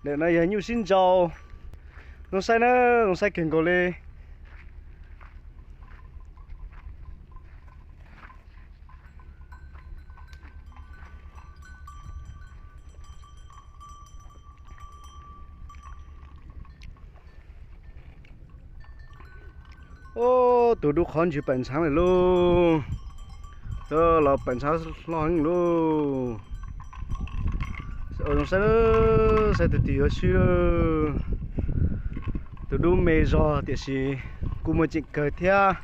Ntawm no yog nyuj sib ntsau. Zoo saib na, zoo saib kawg nkaus li. Ub, tus dub qhov ntswg pam ntshaav lawm lauj. Los pam ntshaav hlob heev lauj. Zoo saib, saib tus twg yuav swb. Tus dub me zog tiam sis kuj muaj ceem kawg thiab.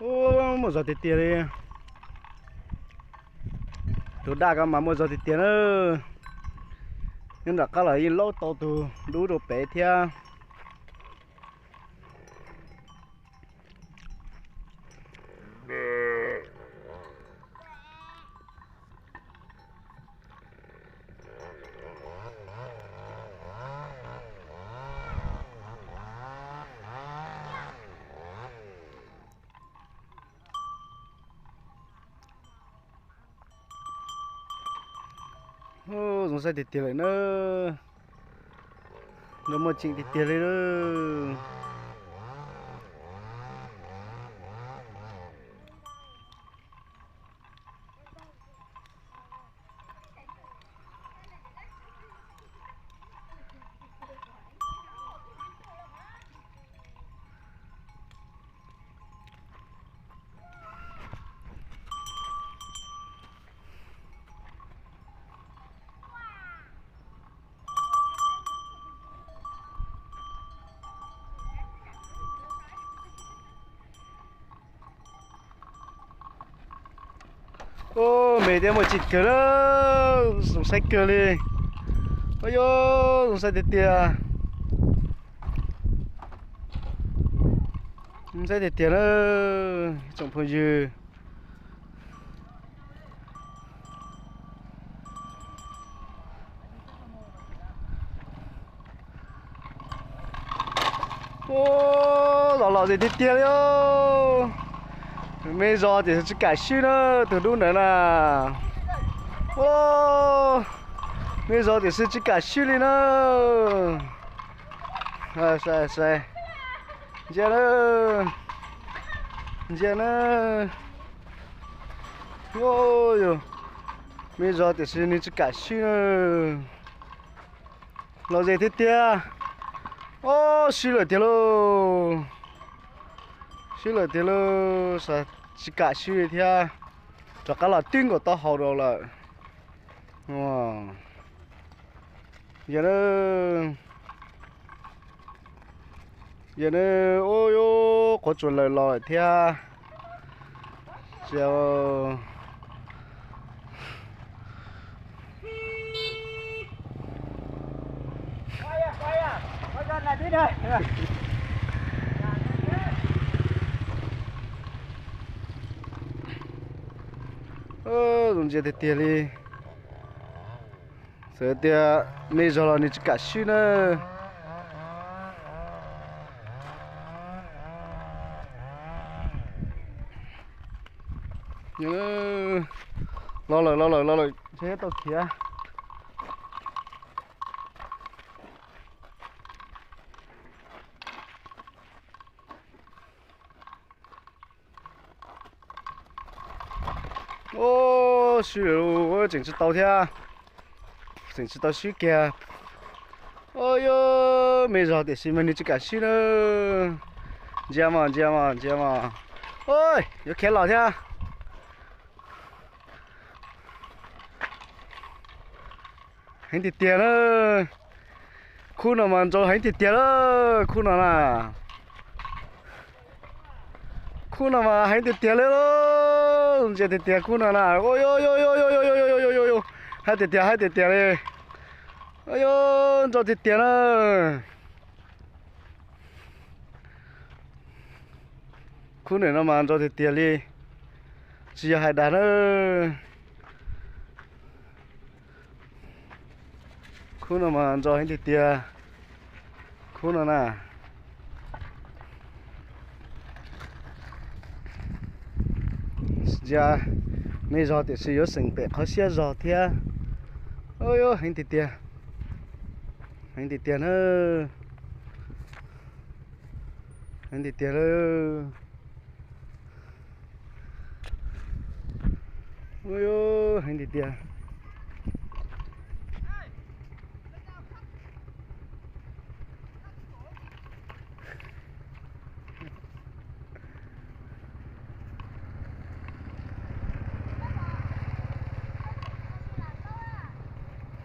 Ub, muaj zog tiag tiag li. Tus daj ko mas muaj zog tiag tiag na. Nyob nram qab los yeej laub tau tus dub rau pem thiab. Ub, zoo saib tiag tiag lawm na. Nrog muaj ceem tiag tiag li. Ub, me thiab muaj ceem kawg na. Zoo saib kawg li. Ub yuv, zoo saib tiag tiag. Zoo saib tiag tiag na, tsoom phooj ywg. Ub, los lom zem tiag tiag li. Me zog tiam sis tsis kam swb na, tus dub ntawd na. Ub, me zog tiam sis tsis kam swb li na. Saib, saib, ntsia na, ntsia na. Ub, yog me zog tiam sis nws tsis kam swb na. Lom zem tiag tiag. Ub, swb lawm tiag lauj. Swb lawm tiag lauj, tsis kam swb li thiab. Rov qab los twb nkaus taub hau rau lawm. Yog na, yog na, ub, yuv, qhuav tsuas lawm los lawm thiab. Zoo ntsia tiag tiag li. Txawm tias me zog los nws tsis kam swb na. Los lawm, los lawm, los lawm, ntshe tau khiav. Ub, swb lawm, tseem tsis tau thiab. Tseem tsis tau swb kiag. Ub, yuv, me zog tiam sis mas nws tsis kam swb na. Ntsia mas, ntsia mas, ntsia mas. Ub, yuav khiav los thiab. Heev tiag tiag na. Khub no mas ntsau heev tiag tiag lawm, khub no na. Khub no mas heev tiag tiag li lauj, ntsia tiag tiag khub no na. Ub, yuv, yuv, yuv, yuv, yuv, yuv, yuv, yuv, yuv, yuv, haib tiag tiag, haib tiag tiag li. Ub, yuv, ntsau tiag tiag na. Khub ntawm no mas ntsau tiag tiag li, tsis yog hais dag na. Khub no mas ntxim heev tiag tiag. Khub no na, ntsia me zog tiam sis yuav xeem pem qhov siab zog thiab. Ua heev tiag tiag, heev tiag tiag na, heev tiag tiag lawm. Ua heev tiag tiag.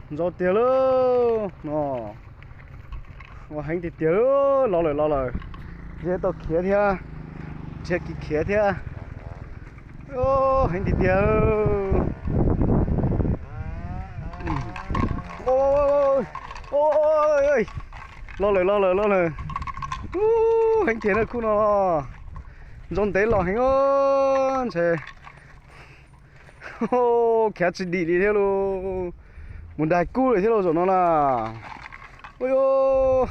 Ntxim tiag lawm no, ua heev tiag tiag, los lawm los lawm, ntshe tau khiav thiab, ntshe khiav thiab. Heev tiag tiag. Los lawm los lawm los lawm. Heev tiag na khub no, ntxim ntev los heev os ntshe. Khiav tsis dim li thiab lauj. Mus daig kub lawm thiab lauj zaum no na. Ua